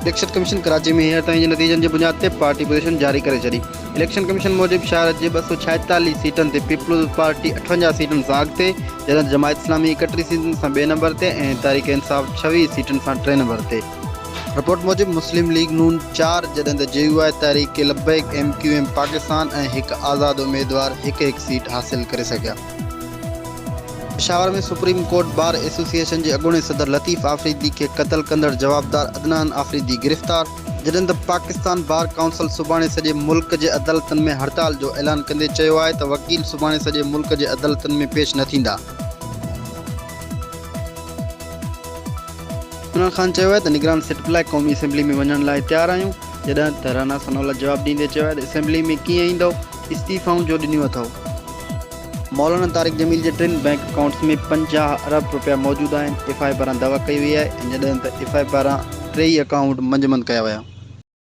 Election commission Karachi ۾ هينئر تائين جي نتيجن جي بنياد تي پارٽي پوزيشن جاري ڪري ڇڏي. اليڪشن ڪميشن موجب شهر جي 246 سيٽن تي پيپلز پارٽي 58 سيٽن سان اڳتي، جڏهن ته جماعت اسلامي 31 سيٽن سان ٻئي نمبر تي ۽ تحريڪ انصاف 26 سيٽن سان ٽئين نمبر تي. رپورٽ موجب مسلم ليگ نون چار، جڏهن ته J U I, Tehreek Labbaik, M Q M Pakistan ۽ هڪ آزاد اميدوار هڪ هڪ سيٽ حاصل ڪري سگهيا. Peshawar ۾ supreme court bar association جي اڳوڻي صدر لطيف آفريدي کي قتل ڪندڙ جوابدار عدنان آفريدي گرفتار، جڏهن ته پاڪستان بار ڪائونسل سڀاڻي سڄي ملڪ جي عدالتن ۾ هڙتال جو اعلان ڪندي چيو آهي ته وڪيل سڀاڻي سڄي ملڪ جي عدالتن ۾ پيش نه ٿيندا. عمران خان چيو آهي ته نگران سيٽ اپ لاء قومي اسيمبلي ۾ وڃڻ لاء تيار آهيون، جڏهن ته رانا ثناء الله جواب ڏيندي چيو آهي ته اسيمبلي ۾ ڪيئن ايندؤ، استعيفائون جو ڏنيون اٿئو. مولانا طارق جميل جي ٽن بئنڪ اڪائونٽس ۾ 50 ارب رپيا موجود آهن، ايف I اي پاران دعويٰ ڪئي وئي آهي ۽ جڏهن ته ايف I اي پاران ٽيئي اڪائونٽ منجمند ڪيا ويا.